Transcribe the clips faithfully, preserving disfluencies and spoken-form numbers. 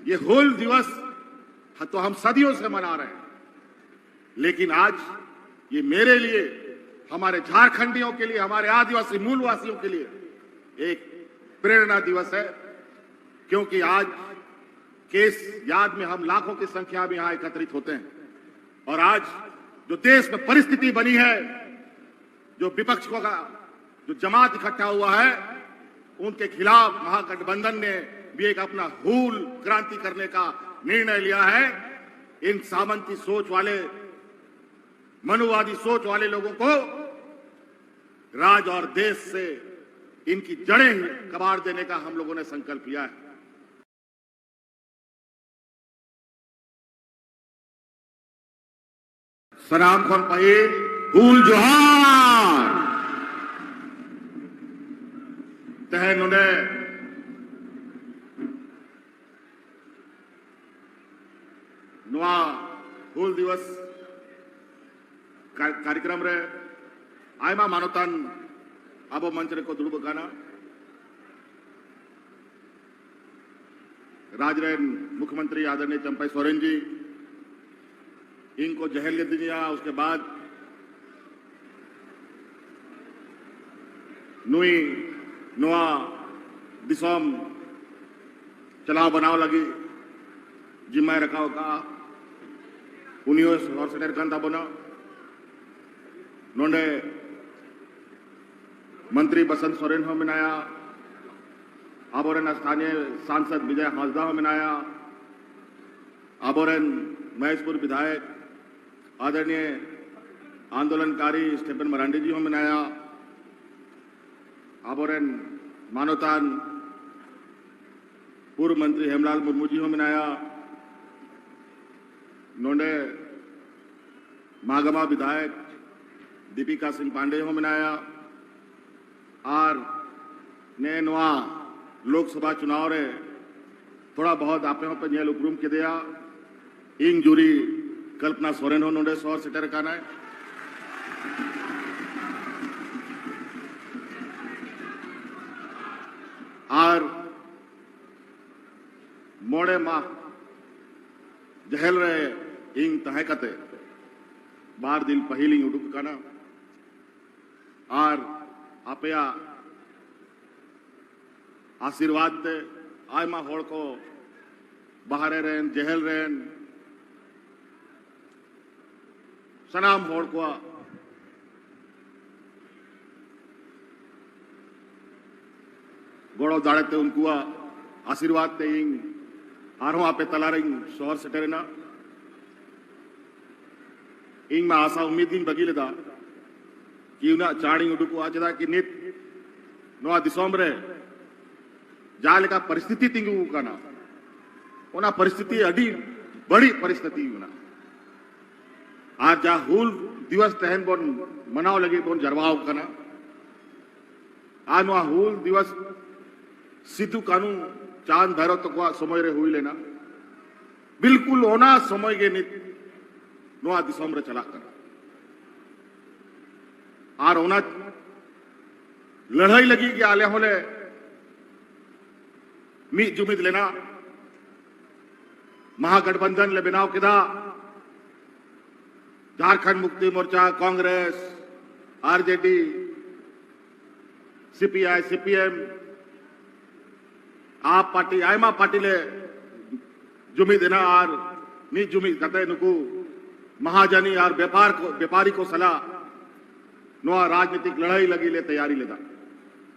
ये हूल दिवस तो हम सदियों से मना रहे हैं, लेकिन आज ये मेरे लिए, हमारे झारखंडियों के लिए, हमारे आदिवासी मूलवासियों के लिए एक प्रेरणा दिवस है, क्योंकि आज के इस याद में हम लाखों की संख्या में यहाँ एकत्रित होते हैं। और आज जो देश में परिस्थिति बनी है, जो विपक्ष को का जो जमात इकट्ठा हुआ है, उनके खिलाफ महागठबंधन ने भी एक अपना हूल क्रांति करने का निर्णय लिया है। इन सामंती सोच वाले, मनुवादी सोच वाले लोगों को राज और देश से इनकी जड़ें ही कबाड़ देने का हम लोगों ने संकल्प लिया है। ᱥᱟᱱᱟᱢ ᱠᱷᱚᱱ ᱯᱟᱹᱦᱤᱞ ᱦᱩᱞ ᱡᱚᱦᱟᱨ᱾ ᱛᱮᱦᱮᱧ ᱱᱚᱰᱮ ᱱᱚᱣᱟ ᱦᱩᱞ ᱫᱤᱵᱚᱥ ᱠᱟ-, ᱠᱟᱨᱭᱚᱠᱨᱚᱢ ᱨᱮ ᱟᱭᱢᱟ ᱢᱟᱱᱚᱛᱟᱱ ᱟᱵᱚ ᱢᱚᱧᱪ ᱨᱮᱠᱚ ᱫᱩᱲᱩᱵ ᱟᱠᱟᱱᱟ᱾ ᱨᱟᱡᱽ ᱨᱮᱱ ᱢᱩᱠᱷᱭᱚᱢᱚᱱᱛᱨᱤ ᱟᱫᱚᱨᱱᱤᱭᱚ ᱪᱟᱢᱯᱟᱭ ᱥᱚᱨᱮᱱ ᱡᱤ, ᱤᱧ ᱠᱚ ᱡᱮᱦᱮᱞ ᱞᱮᱫᱤᱧᱟ, ᱩᱥᱠᱮ ᱵᱟᱫ ᱱᱩᱭ ᱱᱚᱣᱟ ᱫᱤᱥᱚᱢ ᱪᱟᱞᱟᱣ ᱵᱟᱱᱟᱣ ᱞᱟᱹᱜᱤᱫ ᱡᱤᱢᱢᱟᱭ ᱨᱟᱠᱟᱵ ᱟᱠᱟᱫᱼᱟ, ᱩᱱᱤ ᱦᱚᱸ ᱥᱚᱦᱚᱨ ᱥᱮᱴᱮᱨ ᱠᱟᱱ ᱛᱟᱵᱚᱱᱟ᱾ ᱱᱚᱰᱮ ᱢᱚᱱᱛᱨᱤ ᱵᱚᱥᱚᱱᱛ ᱥᱚᱨᱮᱱ ᱦᱚᱸ ᱢᱮᱱᱟᱭᱟ, ᱟᱵᱚᱨᱮᱱ ᱥᱛᱷᱟᱱᱤᱭᱚ ᱥᱟᱝᱥᱚᱫ ᱵᱤᱡᱚᱭ ᱦᱟᱸᱥᱫᱟ ᱦᱚᱸ ᱢᱮᱱᱟᱭᱟ, ᱟᱵᱚᱨᱮᱱ ᱢᱚᱦᱮᱥᱯᱩᱨ ᱵᱤᱫᱷᱟᱭᱚᱠ ᱟᱫᱚᱨᱱᱤᱭᱚ ᱟᱱᱫᱳᱞᱚᱱᱠᱟᱨᱤ ᱥᱴᱤᱯᱷᱮᱱ ᱢᱟᱨᱟᱱᱰᱤ ᱡᱤ ᱦᱚᱸ ᱢᱮᱱᱟᱭᱟ, ᱟᱵᱚᱨᱮᱱ ᱢᱟᱱᱚᱛᱟᱱ ᱯᱩᱨᱵᱚ ᱢᱚᱱᱛᱨᱤ ᱦᱮᱢᱞᱟᱞ ᱢᱩᱨᱢᱩ ᱡᱤ ᱦᱚᱸ ᱢᱮᱱᱟᱭᱟ, ᱱᱚᱰᱮ ᱢᱟᱜᱟᱢᱟ ᱵᱤᱫᱷᱟᱭᱚᱠ ᱫᱤᱯᱤᱠᱟ ᱥᱤᱝ ᱯᱟᱱᱰᱮ ᱦᱚᱸ ᱢᱮᱱᱟᱭᱟ, ᱟᱨ ᱱᱮ ᱱᱚᱣᱟ ᱞᱳᱠᱥᱚᱵᱷᱟ ᱪᱩᱱᱟᱣ ᱨᱮ ᱛᱷᱚᱲᱟ ᱵᱚᱦᱚᱛ ᱟᱯᱮ ᱦᱚᱸᱯᱮ ᱧᱮᱞ ᱩᱯᱨᱩᱢ ᱠᱮᱫᱮᱭᱟ, ᱤᱧ ᱡᱩᱨᱤ ᱠᱚᱞᱯᱚᱱᱟ ᱥᱚᱨᱮᱱ ᱦᱚᱸ ᱱᱚᱰᱮ ᱥᱚᱦᱚᱨ ᱥᱮᱴᱮᱨ ᱟᱠᱟᱱᱟᱭ᱾ ᱟᱨ ᱢᱚᱬᱮ ᱢᱟᱦ ᱡᱮᱦᱮᱞ ᱨᱮ ᱤᱧ ᱛᱟᱦᱮᱸ ᱠᱟᱛᱮ ᱵᱟᱨ ᱫᱤᱱ ᱯᱟᱹᱦᱤᱞᱤᱧ ᱩᱰᱩᱠ ᱟᱠᱟᱱᱟ᱾ ᱟᱨ ᱟᱯᱮᱭᱟᱜ ᱟᱥᱤᱨᱵᱟᱫᱽ ᱛᱮ ᱟᱭᱢᱟ ᱦᱚᱲ ᱠᱚ, ᱵᱟᱦᱨᱮ ᱨᱮᱱ, ᱡᱮᱦᱮᱞ ᱨᱮᱱ, ᱥᱟᱱᱟᱢ ᱦᱚᱲ ᱠᱚᱣᱟᱜ ᱜᱚᱲᱚ ᱫᱟᱲᱮᱛᱮ, ᱩᱱᱠᱩᱣᱟᱜ ᱟᱥᱤᱨᱵᱟᱫᱽ ᱛᱮ ᱤᱧ ᱟᱨᱦᱚᱸ ᱟᱯᱮ ᱛᱟᱞᱟᱨᱤᱧ ᱥᱚᱦᱚᱨ ᱥᱮᱴᱮᱨᱮᱱᱟ᱾ ᱤᱧ ᱢᱟ ᱟᱥᱟ ᱩᱢᱤᱫ ᱤᱧ ᱵᱟᱹᱜᱤ ᱞᱮᱫᱟ ᱠᱤ ᱩᱱᱟᱹᱜ ᱪᱟᱬ ᱤᱧ ᱩᱰᱩᱠᱚᱜᱼᱟ, ᱪᱮᱫᱟᱜ ᱠᱤ ᱱᱤᱛ ᱱᱚᱣᱟ ᱫᱤᱥᱚᱢ ᱨᱮ ᱡᱟᱦᱟᱸ ᱞᱮᱠᱟ ᱯᱚᱨᱤᱥᱛᱷᱤᱛᱤ ᱛᱤᱸᱜᱩ ᱟᱠᱟᱱᱟ, ᱚᱱᱟ ᱯᱚᱨᱤᱥᱛᱷᱤᱛᱤ ᱟᱹᱰᱤ ᱵᱟᱹᱲᱤᱡ ᱯᱚᱨᱤᱥᱛᱷᱤᱛᱤ ᱠᱟᱱᱟ᱾ ᱟᱨ ᱡᱟ ᱦᱩᱞ ᱫᱤᱣᱟᱥ ᱛᱮᱦᱮᱧ ᱵᱚᱱ ᱢᱟᱱᱟᱣ ᱞᱟᱹᱜᱤᱫ ᱵᱚᱱ ᱡᱟᱨᱣᱟ ᱟᱠᱟᱱᱟ, ᱟᱨ ᱱᱚᱣᱟ ᱦᱩᱞ ᱫᱤᱣᱟᱥ ᱥᱤᱫᱩ ᱠᱟᱹᱱᱩ ᱪᱟᱸᱫ ᱵᱷᱟᱭᱨᱚ ᱛᱟᱠᱚᱣᱟᱜ ᱥᱚᱢᱚᱭ ᱨᱮ ᱦᱩᱭ ᱞᱮᱱᱟ, ᱵᱤᱞᱠᱩᱞ ᱚᱱᱟ ᱥᱚᱢᱚᱭ ᱜᱮ ᱱᱤᱛ ᱱᱚᱣᱟ ᱫᱤᱥᱚᱢ ᱨᱮ ᱪᱟᱞᱟᱜ ᱠᱟᱱᱟ᱾ ᱟᱨ ᱚᱱᱟ ᱞᱟᱹᱲᱦᱟᱹᱭ ᱞᱟᱹᱜᱤᱫ ᱜᱮ ᱟᱞᱮ ᱦᱚᱸᱞᱮ ᱢᱤᱫ ᱡᱩᱢᱤᱫ ᱞᱮᱱᱟ, ᱢᱟᱦᱟᱜᱚᱴᱵᱚᱱᱫᱷᱚᱱ ᱞᱮ ᱵᱮᱱᱟᱣ ᱠᱮᱫᱟ᱾ ᱡᱷᱟᱨᱠᱷᱚᱸᱰ ᱢᱩᱠᱛᱤ ᱢᱳᱨᱪᱟ, ᱠᱚᱝᱜᱨᱮᱥ, ᱟᱨᱡᱮᱰᱤ, ᱥᱤᱯᱤᱟᱭ, ᱥᱤᱯᱤᱮᱢ, ᱟᱯ ᱯᱟᱨᱴᱤ, ᱟᱭᱢᱟ ᱯᱟᱨᱴᱤ ᱞᱮ ᱡᱩᱢᱤᱫ ᱮᱱᱟ ᱟᱨ ᱢᱤᱫ ᱡᱩᱢᱤᱫ ᱠᱟᱛᱮ ᱱᱩᱠᱩ ᱢᱟᱦᱟᱡᱟᱱᱤ ᱟᱨ ᱵᱮᱯᱟᱨ ᱠᱚ, ᱵᱮᱯᱟᱨᱤ ᱠᱚ ᱥᱟᱞᱟᱜ ᱱᱚᱣᱟ ᱨᱟᱡᱽᱱᱤᱛᱤᱠ ᱞᱟᱹᱲᱦᱟᱹᱭ ᱞᱟᱹᱜᱤᱫ ᱞᱮ ᱛᱮᱭᱟᱨᱤ ᱞᱮᱫᱟ᱾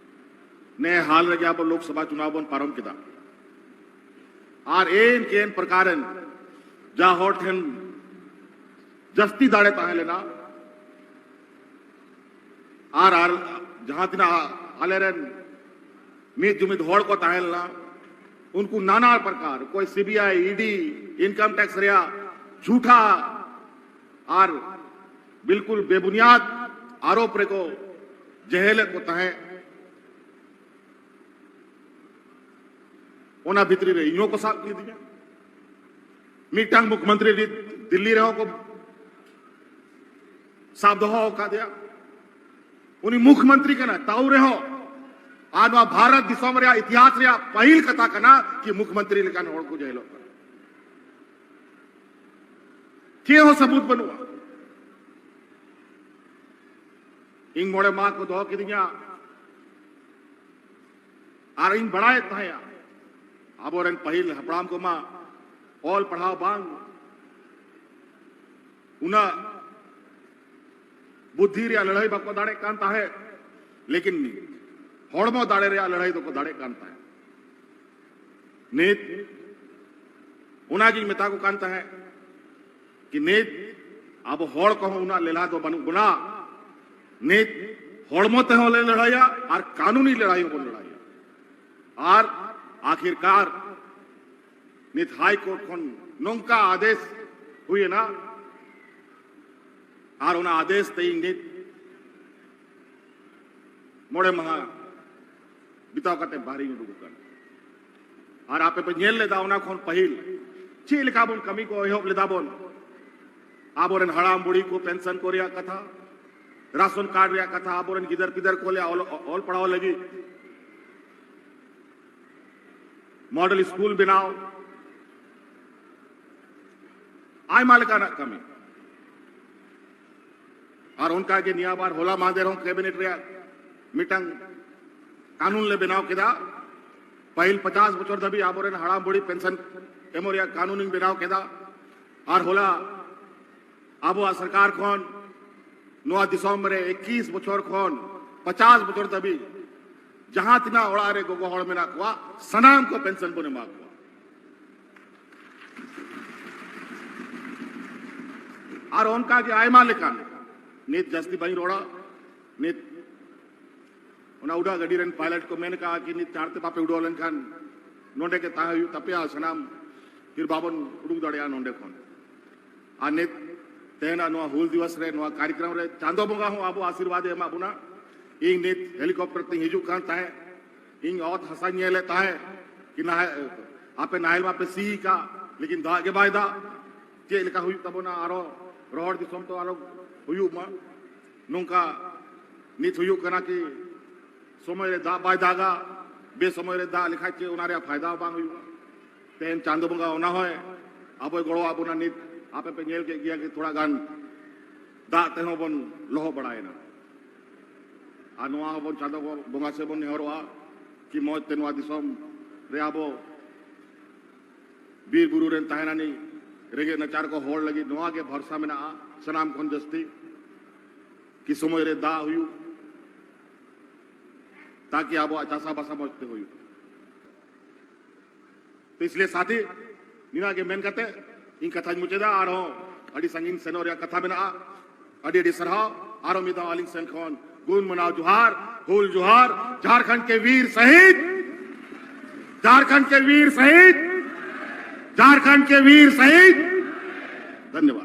ᱱᱮ ᱦᱟᱞ ᱨᱮᱜᱮ ᱟᱵᱚ ᱞᱳᱠᱥᱚᱵᱷᱟ ᱪᱩᱱᱟᱣ ᱵᱚᱱ ᱯᱟᱨᱚᱢ ᱠᱮᱫᱟ᱾ ᱟᱨ ᱮᱱ ᱠᱮᱱ ᱯᱨᱚᱠᱟᱨᱮᱱ ᱡᱟ ᱦᱚᱲ ᱴᱷᱮᱱ ᱡᱟᱹᱥᱛᱤ ᱫᱟᱲᱮ ᱛᱟᱦᱮᱸ ᱞᱮᱱᱟ, ᱟᱨ, ᱟᱨ ᱡᱟᱦᱟᱸ ᱛᱤᱱᱟᱹᱜ ᱟᱞᱮᱨᱮᱱ ᱢᱤᱫ ᱡᱩᱢᱤᱫ ᱦᱚᱲ ᱠᱚ ᱛᱟᱦᱮᱸ ᱞᱮᱱᱟ, ᱩᱱᱠᱩ ᱱᱟᱱᱟ ᱯᱨᱚᱠᱟᱨ, ᱚᱠᱚᱭ ᱥᱤᱵᱤᱟᱭ, ᱤᱰᱤ, ᱤᱱᱠᱟᱢ ᱴᱮᱠᱥ ᱨᱮᱭᱟᱜ ᱡᱷᱩᱴᱟ ᱟᱨ ᱵᱤᱞᱠᱩᱞ ᱵᱮᱵᱩᱱᱤᱭᱟᱫ ᱟᱨᱳᱯ ᱨᱮᱠᱚ ᱡᱮᱦᱮᱞᱮᱫ ᱠᱚ ᱛᱟᱦᱮᱸᱫ᱾ ᱚᱱᱟ ᱵᱷᱤᱛᱨᱤ ᱨᱮ ᱤᱧ ᱦᱚᱸᱠᱚ ᱥᱟᱵ ᱠᱤᱫᱤᱧᱟ᱾ ᱢᱤᱫᱴᱟᱝ ᱢᱩᱠᱷᱢᱚᱱᱛᱨᱤ ᱫᱤᱞᱞᱤ ᱨᱮᱦᱚᱸ ᱠᱚ ᱥᱟᱵ ᱫᱚᱦᱚ ᱟᱠᱟᱫᱮᱭᱟ᱾ ᱩᱱᱤ ᱢᱩᱠᱷᱢᱚᱱᱛᱨᱤ ᱠᱟᱱᱟ, ᱛᱟᱣ ᱨᱮᱦᱚᱸ ᱟᱨ ᱱᱚᱣᱟ ᱵᱷᱟᱨᱚᱛ ᱫᱤᱥᱚᱢ ᱨᱮᱭᱟᱜ ᱤᱛᱤᱦᱟᱥ ᱨᱮᱭᱟᱜ ᱯᱟᱹᱦᱤᱞ ᱠᱟᱛᱷᱟ ᱠᱟᱱᱟ ᱠᱤ ᱢᱩᱠᱷᱢᱚᱱᱛᱨᱤ ᱞᱮᱠᱟᱱ ᱦᱚᱲ ᱠᱚ ᱡᱮᱞᱚᱜ ᱠᱟᱱᱟ᱾ ᱪᱮᱫ ᱦᱚᱸ ᱥᱟᱹᱵᱩᱛ ᱵᱟᱹᱱᱩᱜᱼᱟ᱾ ᱤᱧ ᱢᱚᱬᱮ ᱢᱟᱦᱟ ᱠᱚ ᱫᱚᱦᱚ ᱠᱤᱫᱤᱧᱟ᱾ ᱟᱨ ᱤᱧ ᱵᱟᱲᱟᱭᱮᱫ ᱛᱟᱦᱮᱸᱫᱼᱟ, ᱟᱵᱚᱨᱮᱱ ᱯᱟᱹᱦᱤᱞ ᱦᱟᱯᱲᱟᱢ ᱠᱚᱢᱟ ᱚᱞ ᱯᱟᱲᱦᱟᱣ ᱵᱟᱝ, ᱩᱱᱟᱹᱜ ᱵᱩᱫᱽᱫᱷᱤ ᱨᱮᱭᱟᱜ ᱞᱟᱹᱲᱦᱟᱹᱭ ᱵᱟᱠᱚ ᱫᱟᱲᱮᱜ ᱠᱟᱱ ᱛᱟᱦᱮᱸᱫ, ᱞᱮᱠᱤᱱ ᱦᱚᱲᱢᱚ ᱫᱟᱲᱮ ᱨᱮᱭᱟᱜ ᱞᱟᱹᱲᱦᱟᱹᱭ ᱫᱚᱠᱚ ᱫᱟᱲᱮᱜ ᱠᱟᱱ ᱛᱟᱦᱮᱸᱫ᱾ ᱱᱤᱛ ᱚᱱᱟᱜᱤᱧ ᱢᱮᱛᱟ ᱠᱚ ᱠᱟᱱ ᱛᱟᱦᱮᱸᱫ ᱠᱤ ᱱᱤᱛ ᱟᱵᱚ ᱦᱚᱲ ᱠᱚᱦᱚᱸ ᱩᱱᱟᱹᱜ ᱞᱮᱞᱦᱟ ᱫᱚ ᱵᱟᱹᱱᱩᱜ ᱵᱚᱱᱟ᱾ ᱱᱤᱛ ᱦᱚᱲᱢᱚ ᱛᱮᱦᱚᱸ ᱞᱮ ᱞᱟᱹᱲᱦᱟᱹᱭᱟ ᱟᱨ ᱠᱟᱹᱱᱩᱱᱤ ᱞᱟᱹᱲᱦᱟᱹᱭ ᱦᱚᱸᱵᱚᱱ ᱞᱟᱹᱲᱦᱟᱹᱭᱟ᱾ ᱟᱨ ᱟᱠᱷᱤᱨᱠᱟᱨ ᱱᱤᱛ ᱦᱟᱭ ᱠᱳᱨᱴ ᱠᱷᱚᱱ ᱱᱚᱝᱠᱟ ᱟᱫᱮᱥ ᱦᱩᱭᱮᱱᱟ, ᱟᱨ ᱚᱱᱟ ᱟᱫᱮᱥ ᱛᱮ ᱤᱧ ᱱᱤᱛ ᱢᱚᱬᱮ ᱢᱟᱦᱟ ᱵᱤᱛᱟᱹᱣ ᱠᱟᱛᱮ ᱵᱟᱦᱨᱮᱧ ᱩᱰᱩᱠ ᱟᱠᱟᱱᱟ᱾ ᱟᱨ ᱟᱯᱮ ᱯᱮ ᱧᱮᱞ ᱞᱮᱫᱟ ᱚᱱᱟ ᱠᱷᱚᱱ ᱯᱟᱹᱦᱤᱞ ᱪᱮᱫ ᱞᱮᱠᱟ ᱵᱚᱱ ᱠᱟᱹᱢᱤ ᱠᱚ ᱮᱦᱚᱵ ᱞᱮᱫᱟ ᱵᱚᱱ᱾ ᱟᱵᱚᱨᱮᱱ ᱦᱟᱲᱟᱢ ᱵᱩᱲᱦᱤ ᱠᱚ ᱯᱮᱱᱥᱚᱱ ᱠᱚ ᱨᱮᱭᱟᱜ ᱠᱟᱛᱷᱟ, ᱨᱟᱥᱚᱱ ᱠᱟᱨᱰ ᱨᱮᱭᱟᱜ ᱠᱟᱛᱷᱟ, ᱟᱵᱚᱨᱮᱱ ᱜᱤᱫᱟᱹᱨ ᱯᱤᱫᱟᱹᱨ ᱠᱚ ᱞᱮ ᱚᱞ, ᱚᱞ ᱯᱟᱲᱦᱟᱣ ᱞᱟᱹᱜᱤᱫ ᱢᱚᱰᱮᱞ ᱥᱠᱩᱞ ᱵᱮᱱᱟᱣ, ᱟᱭᱢᱟ ᱞᱮᱠᱟᱱᱟᱜ ᱠᱟᱹᱢᱤ᱾ ᱟᱨ ᱚᱱᱠᱟ ᱜᱮ ᱱᱤᱭᱟᱹ ᱵᱟᱨ ᱦᱚᱞᱟ ᱢᱟᱦᱫᱮᱨ ᱦᱚᱸ ᱠᱮᱵᱤᱱᱮᱴ ᱨᱮᱭᱟᱜ ᱢᱤᱫᱴᱟᱝ ᱠᱟᱹᱱᱩᱱ ᱞᱮ ᱵᱮᱱᱟᱣ ᱠᱮᱫᱟ᱾ ᱯᱟᱹᱦᱤᱞ ᱯᱚᱪᱟᱥ ᱵᱚᱪᱷᱚᱨ ᱫᱷᱟᱹᱵᱤᱡ ᱟᱵᱚᱨᱮᱱ ᱦᱟᱲᱟᱢ ᱵᱩᱲᱦᱤ ᱯᱮᱱᱥᱚᱱ ᱮᱢᱚᱜ ᱨᱮᱭᱟᱜ ᱠᱟᱹᱱᱩᱱᱤᱧ ᱵᱮᱱᱟᱣ ᱠᱮᱫᱟ᱾ ᱟᱨ ᱦᱚᱞᱟ ᱟᱵᱚᱣᱟᱜ ᱥᱚᱨᱠᱟᱨ ᱠᱷᱚᱱ ᱱᱚᱣᱟ ᱫᱤᱥᱚᱢ ᱨᱮ ᱮᱠᱤᱥ ᱵᱚᱪᱷᱚᱨ ᱠᱷᱚᱱ ᱯᱚᱪᱟᱥ ᱵᱚᱪᱷᱚᱨ ᱫᱷᱟᱹᱵᱤᱡ ᱡᱟᱦᱟᱸ ᱛᱤᱱᱟᱹᱜ ᱚᱲᱟᱜ ᱨᱮ ᱜᱚᱜᱚ ᱦᱚᱲ ᱢᱮᱱᱟᱜ ᱠᱚᱣᱟ, ᱥᱟᱱᱟᱢ ᱠᱚ ᱯᱮᱱᱥᱚᱱ ᱵᱚᱱ ᱮᱢᱟ ᱠᱚᱣᱟ᱾ ᱟᱨ ᱚᱱᱠᱟ ᱜᱮ ᱟᱭᱢᱟ ᱞᱮᱠᱟᱱ, ᱱᱤᱛ ᱡᱟᱹᱥᱛᱤ ᱵᱟᱹᱧ ᱨᱚᱲᱟ, ᱱᱤᱛ ᱚᱱᱟ ᱩᱰᱟᱹᱜ ᱜᱟᱹᱰᱤ ᱨᱮᱱ ᱯᱟᱭᱞᱚᱴ ᱠᱚ ᱢᱮᱱ ᱠᱟᱜᱼᱟ ᱠᱤ ᱱᱤᱛ ᱪᱟᱬ ᱛᱮ ᱵᱟᱯᱮ ᱩᱰᱟᱹᱣ ᱞᱮᱱᱠᱷᱟᱱ ᱱᱚᱸᱰᱮ ᱜᱮ ᱛᱟᱦᱮᱸ ᱦᱩᱭᱩᱜ ᱛᱟᱯᱮᱭᱟ, ᱥᱟᱱᱟᱢ ᱯᱷᱤᱨ ᱵᱟᱵᱚᱱ ᱩᱰᱩᱠ ᱫᱟᱲᱮᱭᱟᱜᱼᱟ ᱱᱚᱸᱰᱮ ᱠᱷᱚᱱ᱾ ᱟᱨ ᱱᱤᱛ ᱛᱮᱦᱮᱧᱟᱜ ᱱᱚᱣᱟ ᱦᱩᱞ ᱫᱤᱵᱚᱥ ᱨᱮ, ᱱᱚᱣᱟ ᱠᱟᱨᱭᱚᱠᱨᱚᱢ ᱨᱮ ᱪᱟᱸᱫᱚ ᱵᱚᱸᱜᱟ ᱦᱚᱸ ᱟᱵᱚ ᱟᱥᱤᱨᱵᱟᱫᱽ ᱮ ᱮᱢᱟᱜ ᱵᱚᱱᱟ᱾ ᱤᱧ ᱱᱤᱛ ᱦᱮᱞᱤᱠᱚᱯᱴᱟᱨ ᱛᱮᱧ ᱦᱤᱡᱩᱜ ᱠᱟᱱ ᱛᱟᱦᱮᱸᱫ, ᱤᱧ ᱚᱛ ᱦᱟᱥᱟᱧ ᱧᱮᱞᱮᱫ ᱛᱟᱦᱮᱸᱫ ᱠᱤ ᱱᱟᱦᱮᱞ, ᱟᱯᱮ ᱱᱟᱦᱮᱞ ᱢᱟᱯᱮ ᱥᱤ ᱠᱟᱜ, ᱞᱮᱠᱤᱱ ᱫᱟᱜ ᱜᱮ ᱵᱟᱭ ᱫᱟᱜ᱾ ᱪᱮᱫ ᱞᱮᱠᱟ ᱦᱩᱭᱩᱜ ᱛᱟᱵᱚᱱᱟ, ᱟᱨᱚ ᱨᱚᱦᱚᱲ ᱫᱤᱥᱚᱢ ᱛᱚ ᱟᱨᱚ ᱦᱩᱭᱩᱜ ᱢᱟ᱾ ᱱᱚᱝᱠᱟ ᱱᱤᱛ ᱦᱩᱭᱩᱜ ᱠᱟᱱᱟ ᱠᱤ ᱥᱚᱢᱚᱭ ᱨᱮ ᱫᱟᱜ ᱵᱟᱭ ᱫᱟᱜᱟ, ᱵᱮᱥᱚᱢᱚᱭ ᱨᱮ ᱫᱟᱜ ᱞᱮᱠᱷᱟᱡ ᱪᱮᱫ ᱚᱱᱟ ᱨᱮᱭᱟᱜ ᱯᱷᱟᱭᱫᱟ ᱦᱚᱸ ᱵᱟᱝ ᱦᱩᱭᱩᱜᱼᱟ᱾ ᱛᱮᱦᱮᱧ ᱪᱟᱸᱫᱚ ᱵᱚᱸᱜᱟ ᱚᱱᱟ ᱦᱚᱸᱭ ᱟᱵᱚᱭ ᱜᱚᱲᱚ ᱟᱵᱚᱱᱟ᱾ ᱱᱤᱛ ᱟᱯᱮ ᱯᱮ ᱧᱮᱞ ᱠᱮᱫ ᱜᱮᱭᱟ ᱠᱤ ᱛᱷᱚᱲᱟ ᱜᱟᱱ ᱫᱟᱜ ᱛᱮᱦᱚᱸ ᱵᱚᱱ ᱞᱚᱦᱚᱫ ᱵᱟᱲᱟᱭᱮᱱᱟ᱾ ᱟᱨ ᱱᱚᱣᱟ ᱦᱚᱸᱵᱚᱱ ᱪᱟᱸᱫᱚ ᱵᱚᱸᱜᱟ ᱥᱮᱫ ᱵᱚᱱ ᱱᱮᱦᱚᱨᱚᱜᱼᱟ ᱠᱤ ᱢᱚᱡᱽ ᱛᱮ ᱱᱚᱣᱟ ᱫᱤᱥᱚᱢ ᱨᱮ ᱟᱵᱚ ᱵᱤᱨ ᱵᱩᱨᱩ ᱨᱮᱱ ᱛᱟᱦᱮᱱᱟᱱᱤ ᱨᱮᱸᱜᱮᱡ ᱱᱟᱪᱟᱨ ᱠᱚ ᱦᱚᱲ ᱞᱟᱹᱜᱤᱫ ᱱᱚᱣᱟ ᱜᱮ ᱵᱷᱚᱨᱥᱟ ᱢᱮᱱᱟᱜᱼᱟ ᱥᱟᱱᱟᱢ ᱠᱷᱚᱱ ᱡᱟᱹᱥᱛᱤ, ᱠᱤ ᱥᱚᱢᱚᱭ ᱨᱮ ᱫᱟᱜ ᱦᱩᱭᱩᱜ, ᱛᱟᱠᱤ ᱟᱵᱚᱣᱟᱜ ᱪᱟᱥᱟᱵᱟᱥᱟ ᱢᱚᱡᱽ ᱛᱮ ᱦᱩᱭᱩᱜ᱾ ᱛᱚ ᱤᱥᱞᱤᱭᱮ ᱥᱟᱛᱷᱤ, ᱱᱤᱱᱟᱹᱜ ᱜᱮ ᱢᱮᱱ ᱠᱟᱛᱮ ᱤᱧ ᱠᱟᱛᱷᱟᱧ ᱢᱩᱪᱟᱹᱫᱟ᱾ ᱟᱨᱦᱚᱸ ᱟᱹᱰᱤ ᱥᱟᱺᱜᱤᱧ ᱥᱮᱱᱚᱜ ᱨᱮᱭᱟᱜ ᱠᱟᱛᱷᱟ ᱢᱮᱱᱟᱜᱼᱟ᱾ ᱟᱹᱰᱤ ᱟᱹᱰᱤ ᱥᱟᱨᱦᱟᱣ᱾ ᱟᱨᱦᱚᱸ ᱢᱤᱫ ᱫᱷᱟᱣ ᱟᱹᱞᱤᱧ ᱥᱮᱱ ᱠᱷᱚᱱ ᱜᱩᱱ ᱢᱟᱱᱟᱣ ᱡᱚᱦᱟᱨ, ᱦᱩᱞ ᱡᱚᱦᱟᱨ, ᱡᱷᱟᱲᱠᱷᱚᱸᱰ ᱠᱮ ᱵᱤᱨ ᱥᱟᱦᱤᱫ, ᱡᱷᱟᱲᱠᱷᱚᱸᱰ ᱠᱮ ᱵᱤᱨ ᱥᱟᱦᱤᱫ, ᱡᱷᱟᱲᱠᱷᱚᱸᱰ ᱠᱮ ᱵᱤᱨ ᱥᱟᱦᱤᱫ᱾ ᱫᱷᱚᱱᱭᱚᱵᱟᱫ᱾